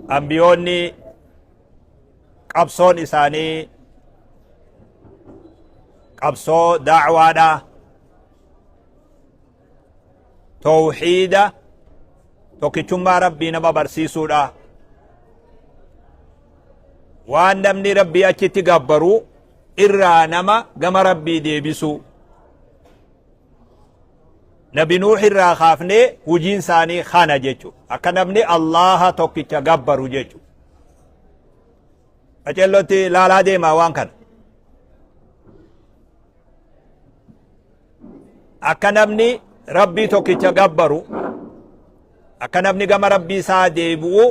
Ambiyoonni qabsoon isaanii qabsoo da'waadha. Tawhiida tokkichummaa Rabbii nama barsiisuudha. Waan namni Rabbii achitti gabbaru irraa nama gama Rabbii deebisuu. Nabi Nuuh irraa kaafnee hujiin isaanii kana jechuudha. Akka namni Allaaha tokkicha gabbaru jechuudha. Qaceellootti laalaa deemaa waan kana. Akka namni Rabbii tokkicha gabbaru, akka namni gama Rabbii isaa deebi'u,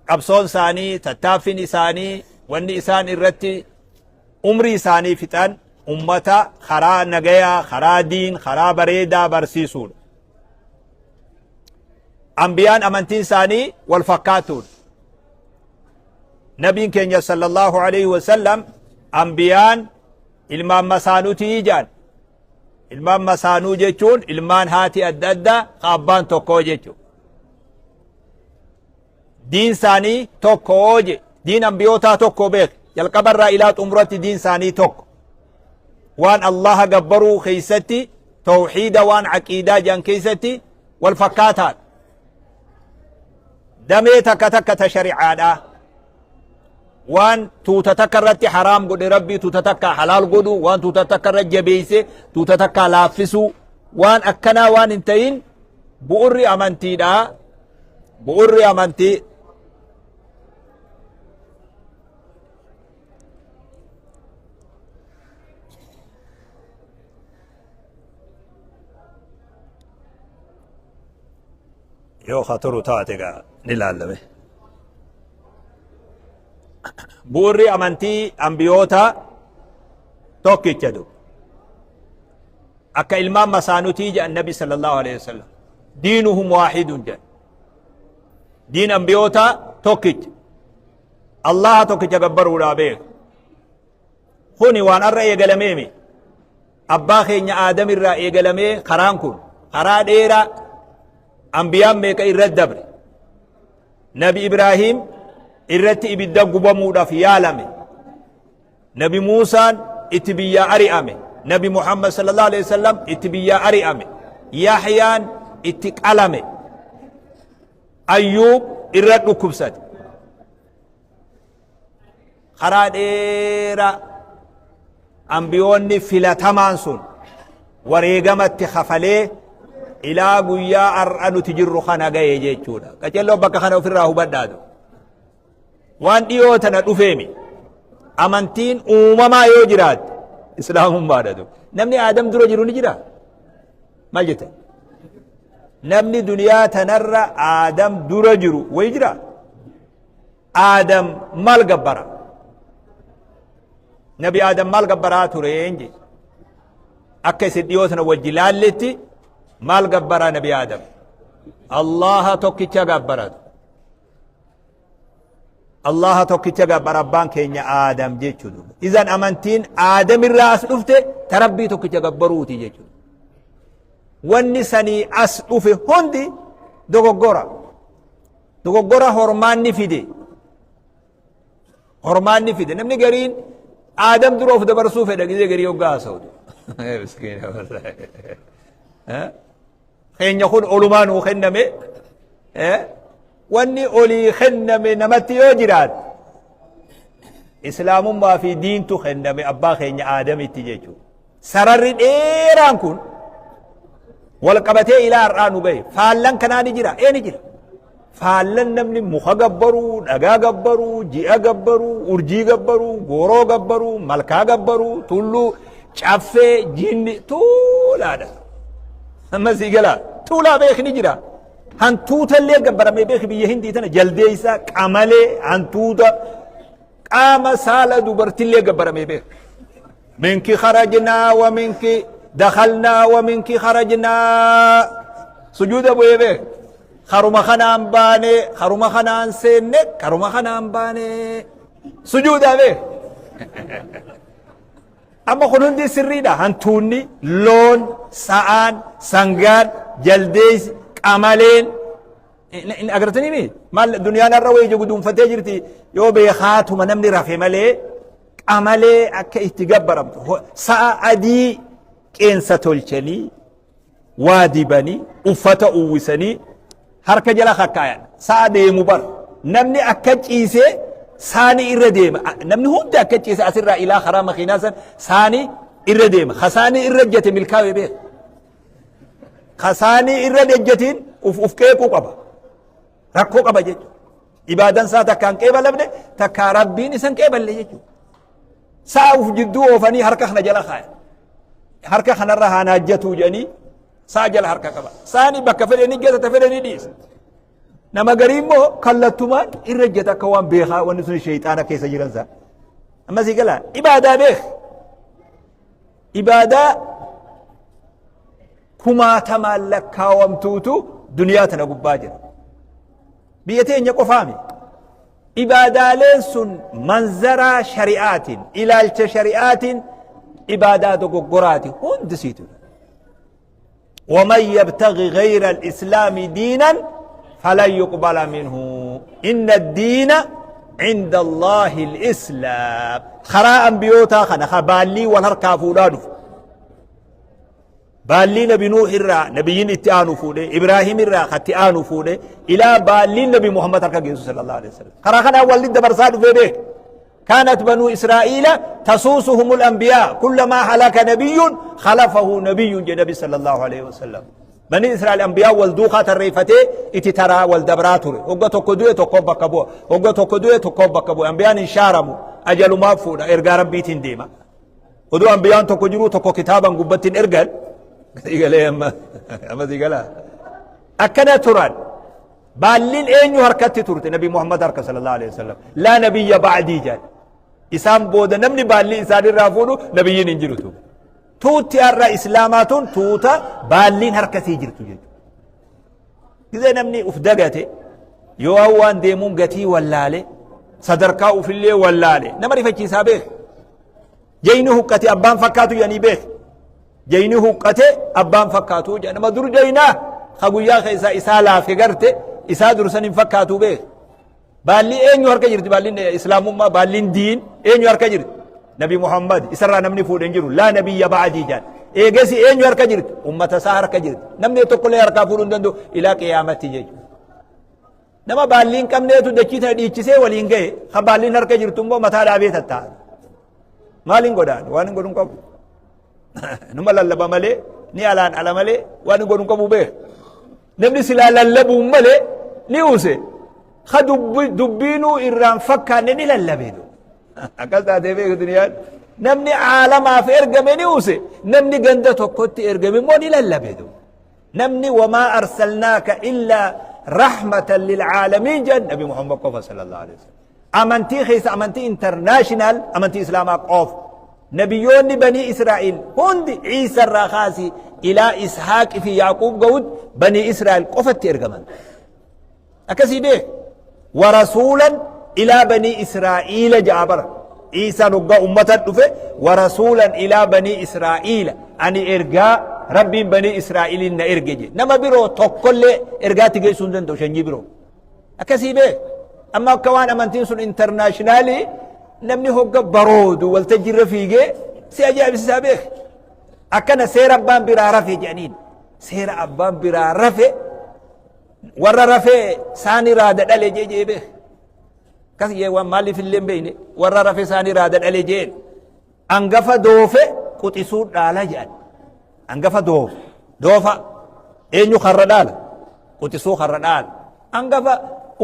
qabsoon isaanii, tattaaffiin isaanii, wanni isaan irratti umrii isaanii fixan ummata karaa nagayaa, karaa diin, karaa bareedaa barsiisuudha. Ambiyaan amantiin isaanii wal fakkaatuudha. Nabiin keenya sallallahu alaihi wasallam ambiyaan ilmaan masaanutii jedhan. Ilmaan masaanuu jechuun ilmaan haati adda addaa ka abbaan tokkoo jechuudha. Diin isaanii tokko je. Diin ambiyootaa tokko beek. Jalqabarraa ilaa xumuratti diin isaanii tokko. Waan Allaha gabbaruu keessatti tawxiida waan aqiidaa jedhan keessatti wal fakkaataadha. Damee takka takka ta shari'aadha. Waan tuuta takka irratti haraam godhe Rabbii tuuta takka halaal godhu, waan tuuta takka irra jabeeyse tuuta takka laaffisuu, waan akkanaa waan hin ta'in bu'urri amantiidha. Bu'urri amantii yoo ka turu taate gaa ni laallame. Bu'urri amantii ambiyoota tokkicha du. Akka ilmaan masaanutii jedhan Nabi sallallahu alaihi wasallam. Diinuhum waahidun jedhan. Diin ambiyoota tokkicha. Allaha tokkicha gabbaruudhaa beeku. Kuni waan arra eegalameemi. Abbaa keenya Aadam irraa eegalamee karaan kun karaa dheeraa ambiyaan meeqa irra dabre. Nabi Ibraahim irratti ibidda gubamuudhaaf yaalame. Nabi Muusaan itti biyyaa ari'ame. Nabi Muhammad sallallahu alaihi wasallam itti biyyaa ari'ame. Yahyaan itti qalame. Ayyuub irra dhukkubsate. Karaa dheeraa ambiyoonni filatamaan sun wareegamatti kafalee ilaa guyyaa har'a nuti jirru kana gahe jechuudha. Qaceelloo bakka kana ofirraa hubadhaatu. Waan dhiyoo tana dhufeemi. Amantiin uumamaa yoo jiraatte islaamummaadha. Namni Aadam dura jiru ni jira? Maal jette? Namni duniyaa tanarra Aadam dura jiru wayi jira? Aadam maal gabbara? Nabi Aadam maal gabbaraa ture je? Akka isin dhiyoo tana wajji laalletti maal gabbaraa Nabi Aadam? Allaha tokkicha gabbaratu. Allaha tokkicha gabbara abbaan keenya Aadam jechuudha. Izan amantiin Aadam irraa as dhufte ta Rabbii tokkicha gabbaruuti jechuudha. Wanni sanii as dhufe hundi dogoggora. Dogoggora hormaanni fide. Hormaanni fide. Namni gariin Aadam dura of dabarsuu fedha gizee garii hoggaa haasa'u. Miskiina. Keenya kun olumaa nuu kenname. Wanni olii kenname namatti yoo jiraate islaamummaa fi diintu kenname abbaa keenya Aadamitti jechuudha. Sararri dheeraan kun wal qabatee ilaa har'aa nu gahe. Faallan kanaa ni jira. Ee ni jira. Faallan namni muka gabbaruu, dhagaa gabbaruu, ji'a gabbaruu, urjii gabbaruu, gooroo gabbaruu, malkaa gabbaruu, tulluu, caffee, jinni tuulaadha. Amma sii galaa tuulaa beeki ni jira. Hantuuta illee gabbaramee beeki biyya hindii tana jaldeessa, qamalee, hantuuta qaama saala dubartillee gabbaramee beeka. Minki kharajnaa wa minki dakhalnaa wa minki kharajnaa sujuuda bu'ee beeka. Karuma kanaan baane, karuma kanaan seenne, karuma kanaan baane sujuudaa beeka. Amma kun hundi sirriidha. Hantuunni, loon, sa'aan, sangaan, jaldeessi, qamaleen. Hin agartanii mi? Maal duniyaan har'a wayii guduunfatee jirti yoo beekaatuma namni rafe malee qamalee akka itti gabbaramtu sa'a adii qeensa tolchanii waa dibanii uffata uwwisanii harka jala kakkaayan sa'a deemu bar namni akka ciisee saani irra deema namni hundi akka ciise asirraa ilaa karaa makiinaa san saani irra deema ka saani irra jete milkaa'ee beeka ka saani irra ejjetiin uf qeequu qaba rakkoo qaba jechuudha ibaadan isaa takka hin qeebalamne takka rabbiin isan qeeballe jechuudha sa'a uf jidduu oofanii harka kana jala kaayan harka kanarra haa naajjatuu jedhanii sa'a jala harka qaba saani bakka fedhe ni gata ta fedhe ni dhiisa nama garii immoo kallattumaan irra ejjeta akka waan beekaa wanni sun sheexaana keessa jiran isaa amma sii gala ibaadaa beek ibaadaa kumaatamaan lakkaawamtuutu duniyaa tana gubbaa jira biyya teenya qofaami Ibaadaaleen sun manzaraa shari'aatiin, ilaalcha shari'aatiin ibaadaa dogoggoraati hundi siitu. ومن يبتغي غير الإسلام دينا فلن يقبل منه إن الدين عند الله الإسلام خراء أنبيوتا خنا خبالي والهركا فولانو Baallii nabi Nuuh irraa nabiyyiin itti aanu fuudhe, Ibraahim irraa ka itti aanu fuudhe, ilaa baalliin nabi Muhammad harka geessu sallallahu alaihi wasallam. Karaa kanaan walli dabarsaa dhufee beek. Kaanat banuu Israa'iila tasuusuhumul anbiyaa kullamaa halaka nabiyyun khalafahu nabiyyun jedhe nabi sallallahu alaihi wasallam. Banii Israa'el anbiyaa wal duukaa tarreeffatee itti taraa wal dabraa ture. Hogga tokko du'e tokko bakka bu'a. Hogga tokko du'e tokko bakka bu'a. Anbiyaan hin shaaramu. Ajalumaaf fuudha. Ergaa Rabbiitiin deema. Oduu ambiyaan tokko jiruu tokko kitaaban gubbatti hin ergan. Galee amma amma si galaa. Akkana turan. Baalliin eenyu harkatti turte Nabi Muhammad harka sallallahu alaihi wasallam. Laa nabiyya ba'dii jedhan. Isaan booda namni baallii isaanirraa fuudhu nabiyyiin hin jiru. Tuutti har'a islaamaa tun tuuta baalliin harkasii jirtu jechuudha. Gizee namni uf dagate yoo waan deemuun gatii wallaale sadarkaa ufillee wallaale nama rifachiisaa beek. Jayni huqqate abbaan fakkaatu jedhanii beek. Jayni huqqate abbaan fakkaatu jedha nama dur jaynaa ka guyyaa keessaa isaa laafe garte isaa dursan hin fakkaatu beek. Baallii eenyu harka jirti baalliin islaamummaa baalliin diin eenyu harka jirti Nabi Muhammad isarraa namni fuudhe hin jiru laa nabiyya ba'dii jaan eegasi eenyu harka jirti ummata isaa harka jirti namni tokkollee harkaa fuudhuu hin danda'u ilaa qiyaamatti jechuudha. Nama baallii hin qabneetu dachii tana dhiichisee waliin gahe kan baalliin harka jirtu immoo mataa dhaabee tattaa'a. Maaliin godhaan waan hin godhu hin qabu. Numa lallaba malee ni alaan ala malee waan hin godhu hin qabu beeka. Namni silaa lallabuun malee ni use. Ka dubbiinuu irraan fakkaanne ni lallabe. Akkas taatee beeku duniyaan. Namni aalamaaf ergame ni use. Namni ganda tokkotti ergame immoo ni lallabe. Namni wamaa arsalnaaka illaa rahmatan lilcaalamiin jedhan Nabi Muhammad qofa sallallahu alaihi wasallam. Amantii keessa amantii international amantii islaamaa qofa. Nabiyyoonni banii Israa'el hundi Ciisa irraa kaasii ilaa Ishaaq fi Yaaquub ga'utti banii Israa'el qofatti ergaman. Akkasii beek. Warasuulan ilaa banii Israa'iila ja'a bara. Ciisaan hoggaa ummata dhufe warasuulan ilaa banii Israa'iila ani ergaa Rabbiin banii Israa'iliin na erge jedhe. Nama biroo tokkollee ergaatti geessuu hin danda'u sanyii biroo. Akkasii beek. Amma akka waan amantiin sun intarnaashinaalii namni hogga baroodu waltajjiirra fiigee si ajaa'ibsiisaa beek. Akkana seera abbaan biraa rafe jedhaniin. Seera abbaan biraa rafe warra rafee saani raada dhale jee jee beek. Akkas jee waan maaliif illee hin beekne warra rafe saani raada dhale jeen. Angafa doofe quxisuu dhaala jedhan. Angafa doofa. Doofa. Eenyu karra dhaala? Quxisuu karra dhaala. Angafa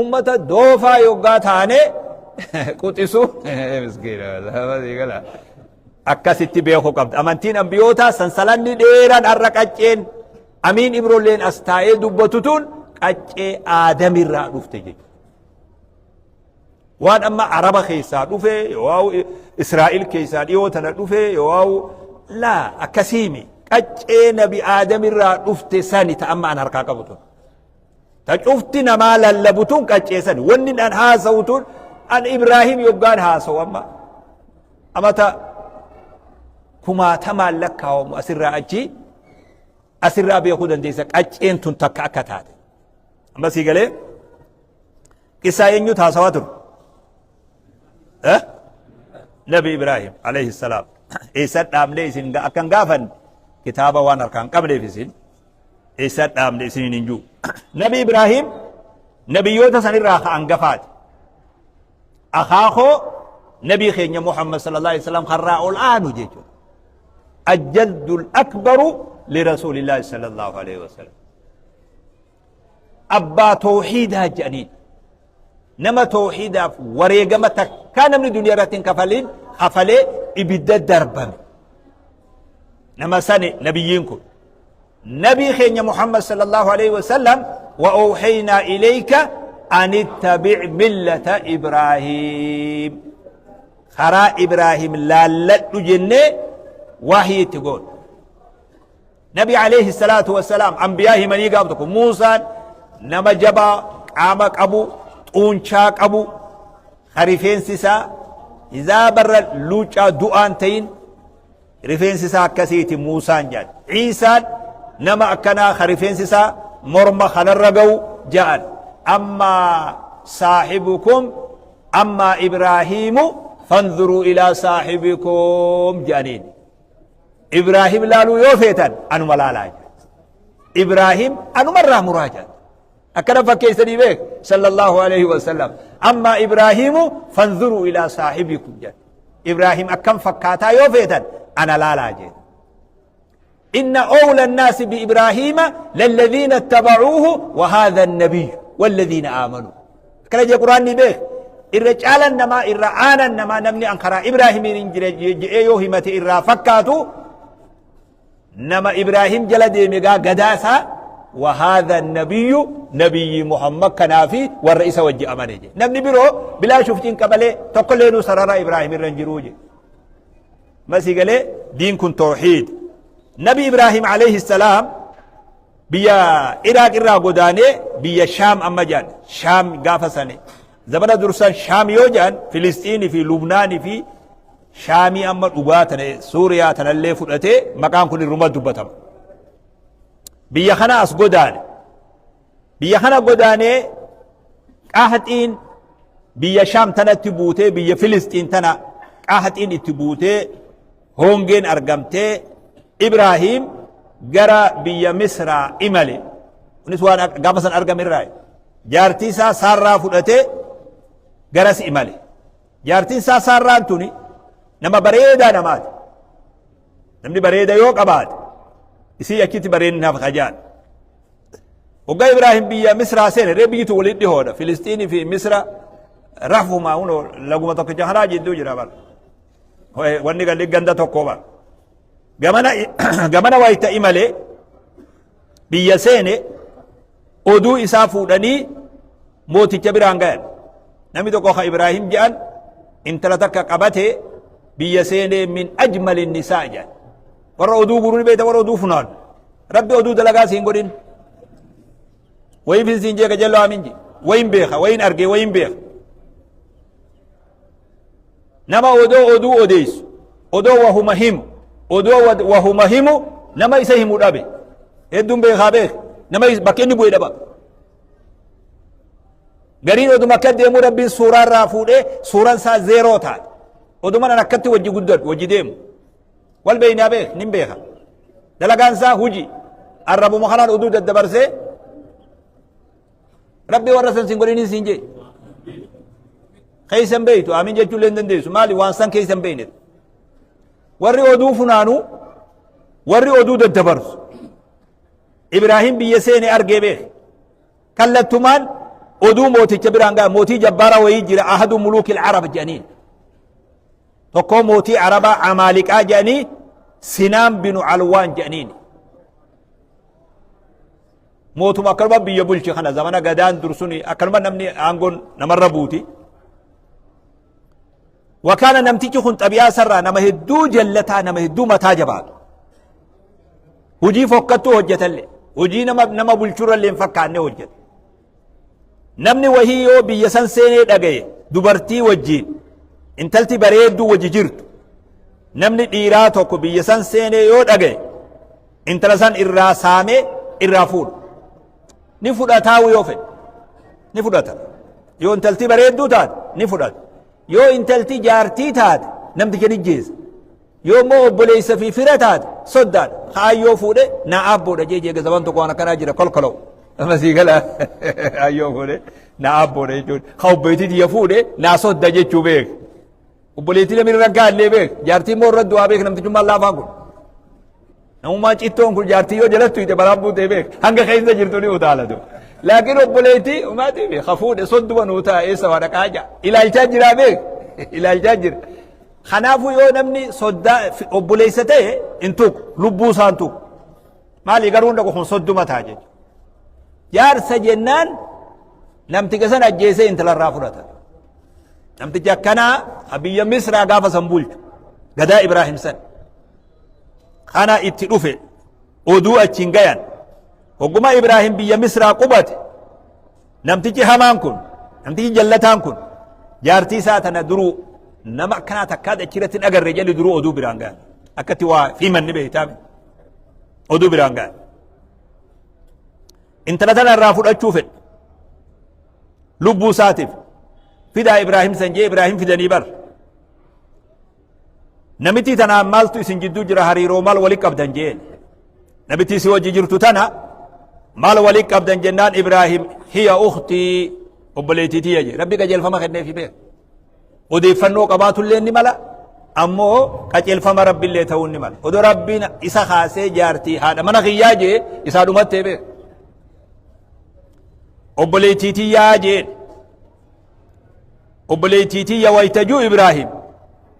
ummata doofaa yoggaa taane quxisuu miskiina wallahi akkasitti beekuu qabda. Amantiin ambiyootaa sansalanni dheeraan har'a qacceen Amiin Ibrolleen as taa'ee dubbatu tun qaccee Aadamirraa dhufte jechuudha. Waan amma Araba keessaa dhufe, yoo Israa'il keessaa dhiyoo tana dhufe, yoo laa akkasiimi. Qaccee nabi Aadamirraa dhufte sani ta amma an harkaa qabu tun. Ta cufti namaa lallabu tun qaccee sani. Wanni an haasa'u tun an Ibraahim yoggaan haasa'u amma. Amata kumaatamaan lakkaawamu asirraa achi asirraa beekuu dandeessa qacceen tun takka akka taate. Amma sii galee qissaa eenyutu haasawaa ture? Eh? Nabi Ibraahim alayhi salaam. Eessa dhaabnee isin akkan gaafan kitaaba waan harkaan qabneef isin eessa dhaabne isiniin hin jiru. Nabi Ibraahim nabiyyoota sanirraa ka angafaati. Akaakoo nabii keenya Muhammad sallallahu alaihi wasallam karraa ol aanu jechuudha. Ajjaddul akbaru lirasuulillahi sallallahu alaihi wasallam. Abbaa tawhiidaa jedhaniin. Nama tawhiidaaf wareegama takkaa namni duniyaa irratti hin kafalin kafalee ibidda darbame. Nama sani nabiyyiin kun. Nabii keenya Muhammad sallallahu alaihi wasallam wa awhaynaa ilayka an ittabi' millata Ibraahim. Karaa Ibraahim laalladhu jennee wahyi itti goone. Nabi alayhi salaatu wassalaam anbiyaa himanii gaaf tokko Muusaan nama jabaa qaama qabu xuunchaa qabu ka rifeensi isaa izaa barra luuccaa du'aan ta'in rifeensi isaa akkasiiti Muusaan jedhan. Ciisaan nama akkanaa ka rifeensi isaa morma kanarra ga'u jedhan. Amma saahibukum amma Ibraahiimu fanzuruu ilaa saahibikum jedhaniin. Ibraahim laaluu yoo feetan anuma laalaa jedha. Ibraahim anumarraa muraa jedha. Akkana fakkeessanii beek sallallahu alaihi wasallam. Amma Ibraahimu fanzuruu ilaa saahibikum jedha. Ibraahim akkam fakkaataa yoo feetan ana laalaa jedha. Inna awla annaasi bi Ibraahiima lalladhiina ittabacuuhu wa haadha annabiyyu walladhiina aamanuu. Akkana jee Quraanni beek. Irra caalan namaa irra aanan namaa namni an karaa Ibraahimiin hin jire je'ee yoo himate irraa fakkaatu nama Ibraahim jala deeme gaa gadaa isaa wa haadha nabiyyu nabiyyi Muhammad kanaa fi warra isa wajji amane je. Namni biroo bilaashuuf cinqa malee tokkollee nuu sarara Ibraahim irra hin jiruu je. Masii galee diin kun tawhiid. Nabi Ibraahim alayhi salaam Biyya Iraaq irraa godaanee biyya Shaam amma jedhan. Shaam gaafa sani. Zamana dursan Shaam yoo jedhan Filistiinii fi Lubnaanii fi Shaamii amma dhugaa tana Suuriyaa tanallee fudhatee maqaan kun irruma dubbatama. Biyya kana as godaane. Biyya kana godaanee qahaxiin biyya Shaam tanatti buutee biyya Filistiin tana qahaxiin itti buutee hongeen argamtee Ibraahiim gara biyya Misraa imale. Kunis waan gaafa san argame irraa. Jaartii isaa Saarraa fudhatee garas imale. Jaartiin isaa Saarraan tuni nama bareedaa namaati. Namni bareeda yoo qabaate isii achitti bareedinaaf kajaan. Hoggaa Ibraahim biyya Misraa seene ree biyyi tun walitti dhihoodha. Filistiinii fi Misra rafuma hunoo laguma tokkicha kanaa jidduu jira bara. Wanni galli ganda tokko bara. Gamana gamana wayita imale biyya seene oduu isaa fuudhanii mooticha biraan gayan. Namni tokko ka Ibraahim jedhan intala takka qabate biyya seenee min ajmali nisaa jedhan. Warra oduu guruu ni beekta warra oduu funaanu. Rabbi oduu dalagaa siin godhin. Wayiif siin jee qajeelloo amiin jee. Wayin beeka wayin argee wayin beeka. Nama odoo oduu odeessu odoo wahuma himu odoo wahuma himu nama isa himu dhabe. Hedduun beekaa beeka nama bakka inni bu'e dhaba. Gariin oduma akka deemuu rabbiin suuraa irraa fuudhee suuraan isaa zeeroo taate. Oduma nan akkatti wajji guddadhu wajji deemu. Wal beeynaa beek nin beeka. Dalagaan isaa huji. Arrabuma kanaan oduu daddabarsee rabbi warra san sin godhinin siin jee. Keessa hin beeytu aamin jechuu illee hin dandeessu maali waan san keessa hin beeyne. Warri oduu funaanu warri oduu daddabarsu. Ibraahim biyya seene argee beeke. Kallattumaan oduu mooticha biraan ga'a mootii jabbaara wayii jira ahadu muluukil arab jedhaniin. Tokkoo mootii arabaa amaaliqaa jedhanii Sinaan binu Alwaan jedhaniin. Mootuma akkanuma biyya bulche kana zamana gadaan dursuni akkanuma namni aangoon namarra buuti. Wakaana namtichi kun xabi'aa isarraa nama hedduu jallataa nama hedduu mataa jabaatu. Hujii fokkattuu hojjetalle hojii nama nama bulchurrallee hin fakkaanne hojjeta. Namni wahii yoo biyya san seenee dhagaye dubartii wajjiin intalti bareedduu wajji jirtu namni dhiiraa tokko biyya san seenee yoo dhagaye intala san irraa saamee irraa fuudha. Ni fudhataawu yoo fedhe. Ni fudhata. Yoo intalti bareedduu taate ni fudhata. Yoo intalti jaartii taate namticha ni jeesa. Yoo immoo obboleessa fi fira taate soddaadha. Kaayyoo fuudhe naa abboodha jee jeega zaman tokko waan akkanaa jira kolkoloo. Amma sii gala kaayyoo fuudhe naa abboodha jechuudha. Ka obboleettii tiyya fuudhe naa sodda jechuu beek. Obboleettii namni irra gaallee beek. Jaartii immoo irra du'aa beek namtichummaan laafaan kun. Namummaa cittoon kun jaartii yoo jalattu ite balaan buutee beek. Hanga keessa jirtu ni utaalatu. Laakiin obboleettii umaatii fi hafuudhe sodduma nuu ta'a eessa waa dhaqaa ja'a. Ilaalchaa jiraa beek. Ilaalchaa jira. Kanaafuu yoo namni soddaa obboleessa ta'e hin tuqu lubbuu isaa hin tuqu. Maali garuu hin dhaqu kun sodduma ta'a jechuudha. Jaarsa jennaan namticha san ajjeesee intalarraa fudhata. Namtichi akkanaa ka biyya Misraa gaafa san bulchu gadaa Ibraahim san. Kana itti dhufe oduu achiin gayan. Hogguma Ibraahim biyya Misraa qubate namtichi hamaan kun namtichi jallataan kun jaartii isaa tana duruu nama akkanaa takkaa achirratti hin agarre jedhi duruu oduu biraan gayan. Akkatti waa himan ni beektaame. Oduu biraan gayan. Intala tana irraa fudhachuu fedhe. Lubbuu isaatiif. Fidaa Ibraahim san jee Ibraahim fidanii bar. Namittii tanaan maaltu isin jidduu jira hariiroo maal wali qabdan jeen. Namittii si wajji jirtu tana maal wali qabdan jennaan Ibraahim hiya ukhtii obboleettii tiyya jee. Rabbi qajeelfama kenneefi beeka. Odeeffannoo qabaatullee ni mala ammoo qajeelfama rabbillee ta'uu ni mala. Odoo rabbiin isa kaasee jaartii haadha mana kiyyaa jee isaa dhumattee beeka. Obboleettii tiyyaa jeen. Obboleettii tiyya wayta juu Ibraahim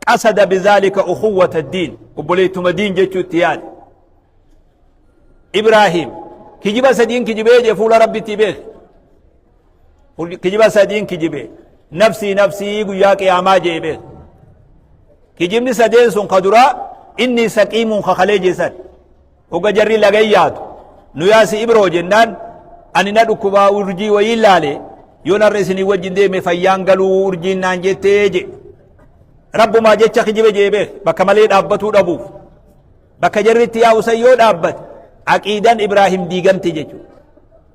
qasada bizaalika ukhuwwata diin obboleettuma diin jechuu itti yaade. Ibraahim kijiba sadiin kijibee jee fuula rabbitti beeke. Kijiba sadiin kijibee nafsii nafsii guyyaa qiyaamaa jee beeke. Kijibni sadeen sun ka duraa inni saqiimuun kakalee jeesan. Hogga jarri laga yaatu nu yaasi Ibroo jennaan ani na dhukkubaa urjii wayii laale yoon har'a isinii wajjin deeme fayyaan galuu urjiin naan jettee je. Rabbumaa jecha kijibe jee beek bakka malee dhaabbatuu dhabuuf. Bakka jarri itti yaa'u san yoo dhaabbate aqiidaan Ibraahim diigamte jechuudha.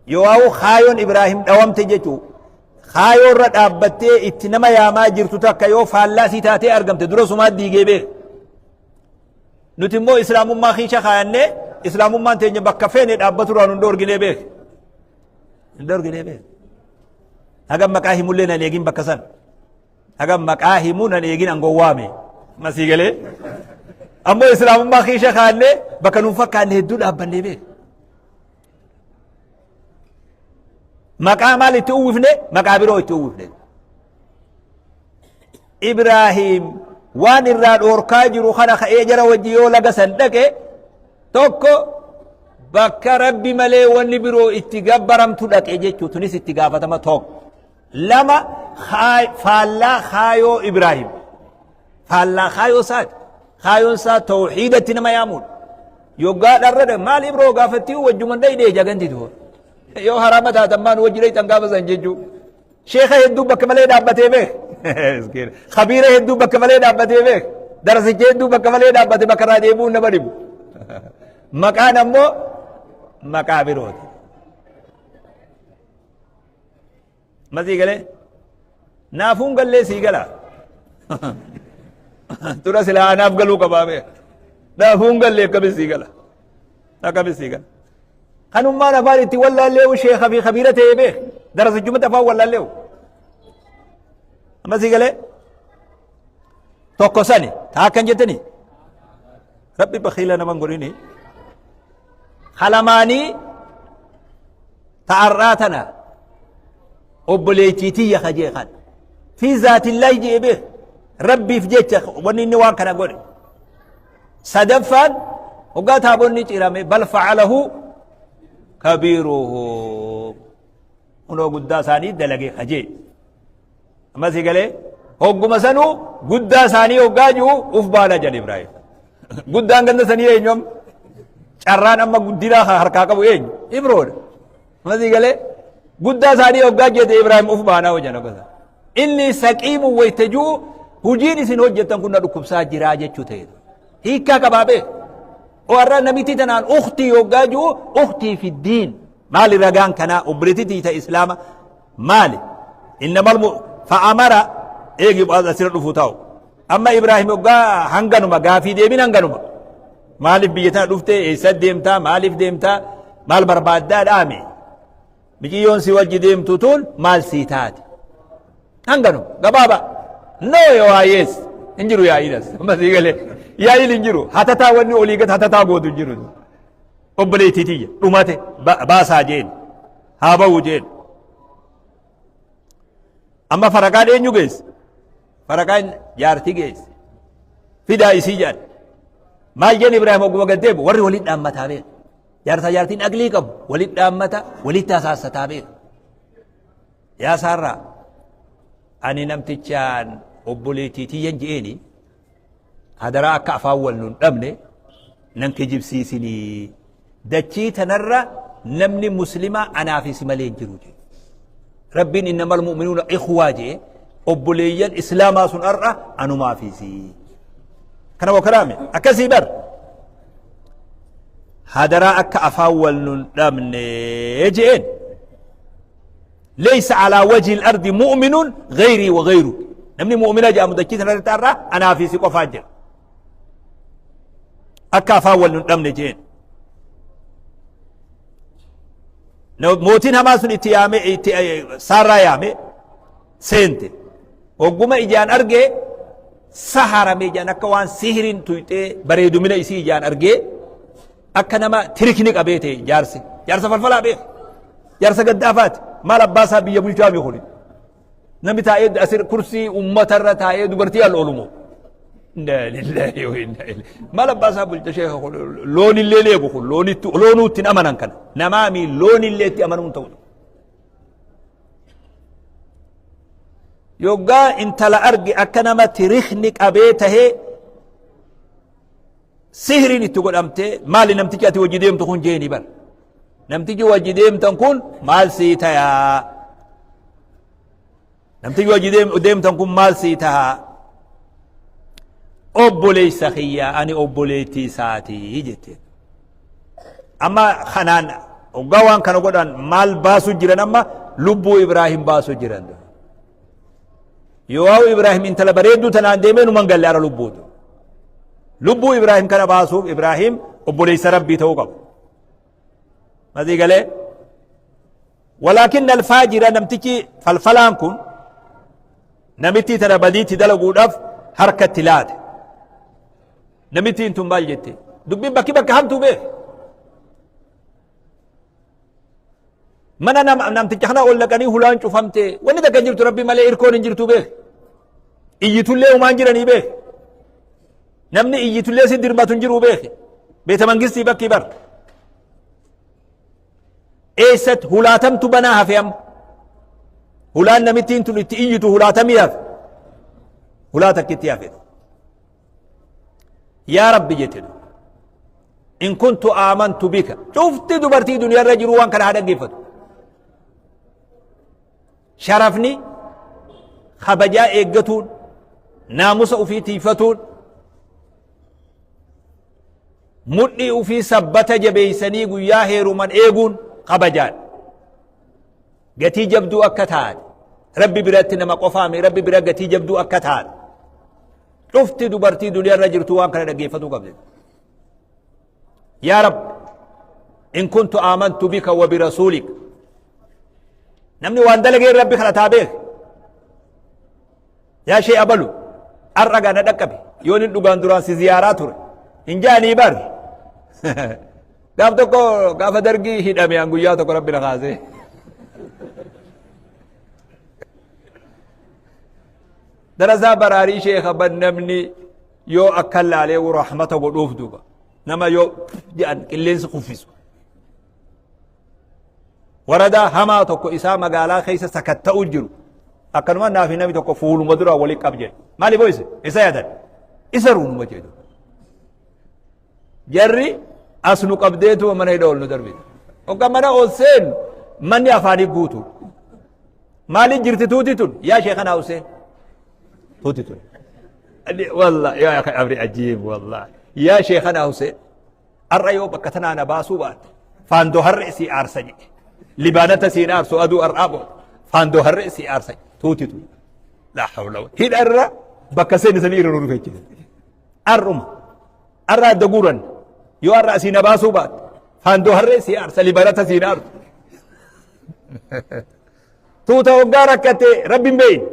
Yoo kaayoon Ibraahim dhawamte jechuudha. Kaayoo irra dhaabbattee itti nama yaamaa jirtu takka yoo faallaa sii taatee argamte dura sumaa diigee beek. Nuti immoo islaamummaa kiisha kaayannee islaamummaan teenya bakka feene dhaabbatu irraa nun dhoorginee beek. Hin dhoorginee beek. Hagam maqaa himullee nan eegin bakka san. Hagam maqaa himuu nan eegin an gowwaame. Masii galee. Ammoo islaamummaa kiisha kaayannee bakka nun fakkaanne hedduu dhaabbannee beek. Maqaa maal itti uwwifne? Maqaa biroo itti uwwifne. Ibraahiim waan irraa dhoorkaa jiru kana ka'ee jara wajji yoo laga san dhaqe tokko bakka rabbi malee wanni biroo itti gabbaramtu dhaqe jechuu tunis itti gaafatama tokko. Lama faallaa kaayoo Ibraahim. Faallaa kaayoo isaati. Kaayoon isaa tawhiidatti nama yaamuudha. Yoggaa dharra dha maal ibroo gaafattii wajjuman dhayde jaganti tuho. Yoo haraama taatan maan wajji dhayxan gaafa san jechuu. Sheekha hedduu bakka malee dhaabbatee beek. Khabiira hedduu bakka malee dhaabbatee beek. Darasicha hedduu bakka malee dhaabbate bakka irraa deebi'uun nama dhibu. Maqaan ammoo maqaa birooti. Ma sii galee? Naafuun gallee sii gala. Tura silaa anaaf galuu qabaa bee. Naafuun gallee akkami sii gala. Akkami sii gala. Kanummaan afaan itti wallaalleewu sheekha fi kabiira ta'ee beek. Darasichumatti afaan wallaalleewu. Amma sii galee? Tokko sani taa akkan jettani? Rabbi bakhiila naman godhini. Kalamaanii ta ar'aa tana obboleettii tiyya ka jee kan fi zaatillaahi jee beek rabbiif jecha wanni inni waan kana godhe sadaffaan hoggaa taabonni cirame bal fa'alahu kabiiruhu kunoo guddaa isaanii dalage ka jee Amma si galee hogguma sanuu guddaa isaanii hoggaa jiru uf baana jedhe Ibraahim. Guddaan ganda sanii eenyu amma? Carraan amma guddinaa harkaa qabu eenyu? Ibroodha. Amma si galee guddaa isaanii hoggaa jedhe Ibraahim uf baanaa hojjan hoggaa. Inni saqiimu wayita jiru hojiin isin hojjettan kun na dhukkubsaa jiraa jechuu ta'e. Hiikkaa qabaa beek. Warra namitti tanaan uktii hoggaa jiru uktii fi diin. Maali ragaan kanaa obboleettii ta islaama maali? Innamal fa'amara eegi asirra dhufu taa'u. Amma Ibraahim hoggaa hanganuma gaafii deebiin hanganuma. Maaliif biyya tana dhufte eessa deemtaa maaliif deemtaa maal barbaaddaa dhaame. Miciyyoon si wajji deemtu tun maal sii taate? Hanganuma gabaabaa. No yoo yes hin jiru yaa'iin as. Amma sii galee yaa'iin hin jiru. Hatataa wanni olii gad hatataa gootu hin jiru. Obboleettii tiyya dhumate baasaa jeen haa ba'u jeen. Amma faraqaan eenyu geesse? Faraqaan jaartii geesse. Fidaa isii jedhan. Maal jeen Ibraahim ogguma gad deebi'u warri waliin dhaammataa beeku. Jaarsaa jaartiin aqlii qabu waliin dhaammata walitti hasaassataa beeku. Yaa saarraa ani namtichaan obboleettii tiyyan je'eeni hadaraa akka afaan wal nun dhabne nan kijibsiisinii dachii tanarra namni muslimaa anaa fi si malee hin jiru jedhe. Rabbiin innamal mu'minuuna ikhwaa jedhe obboleeyyan islaamaa sun har'a anumaa fi si. Kana wakalaame akkasii bar. Hadaraa akka afaan wal nun dhabne je'een. Laysa alaa wajhi al-ardi mu'minun ghayrii wa ghayru. Namni mu'mina jedhamu dachii tana irratti har'a anaa fi si qofaa jira. Akka afaan wal nun dhabne je'een. Mootiin hamaa sun itti yaame itti saarraa yaame seente. Hogguma ijaan argee saharame ijaan akka waan sihiriin tuyxee bareedumina isii ijaan argee akka nama tirikni qabee ta'e jaarsi. Jaarsa falfalaa beeka. Jaarsa gaddaafaati. Maal abbaa isaa biyya bulchaa mi kuni. Namni taa'ee asir kursii uummatarra taa'ee dubartii al oolumoo. Inna lillahi wa inna ilaihi. Maal abbaa isaa bulcha sheeka kun loonillee leegu kun loonitti loonuutti hin amanan kana. Namaami loonillee itti amanuun ta'u. Yoggaa intala arge akka nama tirikni qabee tahee sihriin itti godhamtee maali namtichi ati wajji deemtu kun jeeni bar. Namtichi wajji deemtan kun maal sii tayaa? Namtichi wajji deemtan kun maal sii tahaa? Obboleessa kiyya ani obboleettii isaatii jette. Amma kanaan hoggaa waan kana godhan maal baasu jiran amma lubbuu Ibraahim baasu jiran. Yoo Ibraahim intala bareedduu tanaan deemee numan galle ara lubbuutu. Lubbuu Ibraahim kana baasuuf Ibraahim obboleessa Rabbii ta'uu qabu. Masii galee. Walaakin alfaajira namtichi falfalaan kun namittii tana badiitti dalaguudhaaf harkatti laate. Namittiin tun maal jette? Dubbiin bakki bakka hamtuu beek. Mana namticha kana ol dhaqanii hulaan cufamte wanni takka hin jirtu rabbi malee irkoon hin jirtu beek. Iyyitullee humaan jiranii beek. Namni iyyitullee si dirmatu hin jiru beek. Beeta mangistii bakki bar. Eessatti hulaatamtu banaa hafe amma. Hulaan namittiin tun itti iyyitu hulaatamii hafe. Hulaa takkitti hafe. Yaa Rabbi jette in kuntu aamantu bika cufti dubartii duniyaa irra jiru waan kana haa dhaggeeffatu. Sharafni kabajaa eeggatuun naamusa ofii tiifatuun mudhii ofii sabbata jabeeysanii guyyaa heeruman eeguun kabajaadha. Gatii jabduu akka taate Rabbi biratti nama qofaami Rabbi bira gatii jabduu akka taate cufti dubartii duniyaa irra jirtu waan kana dhaggeeffatuu qabdi. Yaa Rabbi in kuntu aamantu bika wa birasuulik namni waan dalagee Rabbi kadhataa beek yaa shee abalu har'a gaa na dhaqqabe yoon hin dhugaan duraan si ziyaaraa ture hin jaanii bar gaaf tokko gaafa dargii hidhame an guyyaa tokko rabbi na kaasee darasaa baraarii sheekha ban namni yoo akka laalee rahmata godhuuf duuba nama yoo jedhan qilleensi kuffisu Waradaa hamaa tokko isaa magaalaa keessa sakatta'uu jiru. Akkanuma naa fi namni tokko fuuluma duraa walitti qab jedhe. Maali boo'ise? Isa yaadan. Isa ruunuma jedhu. Jarri as nu qabdeetuma mana hidha ol nu darbite. Hogga mana ol seenu manni afaanii guutu. Maaliif jirti tuuti tun? Yaa sheekanaa Huseen. Tuuti tun. Wallah yaa akhi amri ajiib wallah. Yaa sheekanaa Huseen. Har'a yoo bakka tanaa na baasuu baatte faandoo harree sii aarsa jedhe. Libaanata siin aarsu aduu har'aa booda. Faandoo harree si aarsa tuutitu. Laa hawla wala. Hidha irra bakka seeni sanii irra nu dhufeechise. Har'uma. Har'a adda guuran. Yoo har'a asii na baasuu baatte. Faandoo harree si aarsa libaanata siin aarsu. Tuuta hoggaa rakkate rabbi hin beeyne.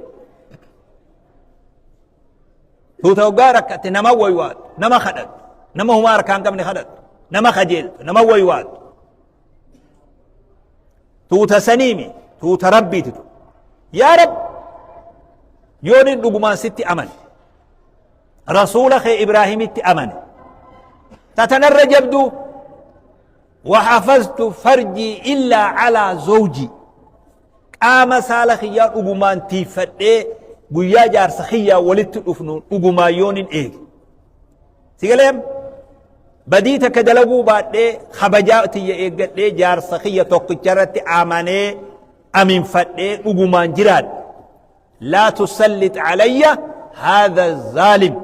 Tuuta hoggaa rakkate nama waywaatu, nama kadhattu, nama humaa harkaa hin qabne kadhattu, nama kajeeltu, nama waywaatu. Tuuta saniimi, tuuta rabbiiti tu. Yaa Rabbi, yoon hin dhugumaan sitti amane, rasuula kee Ibraahimitti amane, ta tanarra jabduu وحفظت فرجي إلا على زوجي qaama saala kiyyaa dhugumaan tiiffadhee guyyaa jaarsa kiyyaa walitti dhufnu dhugumaan yoon hin eege. Si galee badii takka dalaguu baadhee kabajaa tiyya eeggadhee jaarsa kiyya tokkicha irratti amanee aminfadhee dhugumaan jiraadhe. Laa tusallit alayya haadha zaalim.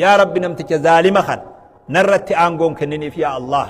Yaa Rabbi namticha zaalima kana narratti aangoon kenniniif yaa Allah.